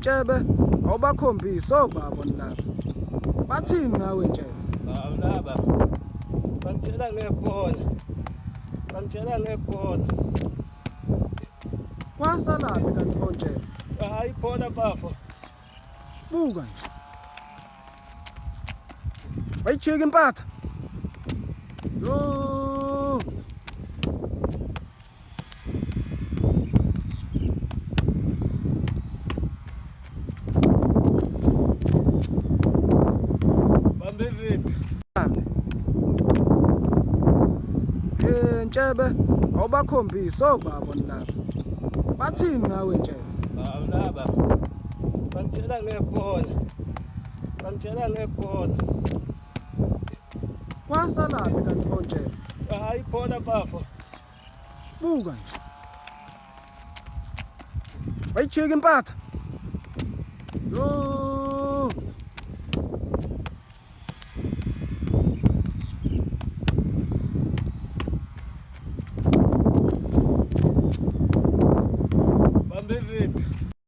Ntshebe, awubakhombisi obaba laba. Bathini ngawe Ntshebe? Laba bangitshela ngebhola, bangitshela ngebhola. Kwasalaphi kanti pho Ntshebe? Hayi, ibhola bafo. Buka nje. Bayijika impatha. Yo. Bambe ividiyo. Ntshebe, awubakhombisi obaba laba. Bathini ngawe Ntshebe? Laba bangitshela ngebhola, bangitshela ngebhola. Kwasalaphi kanti pho Ntshebe? Hayi, ibhola bafo. Buka nje. Bayijika impatha.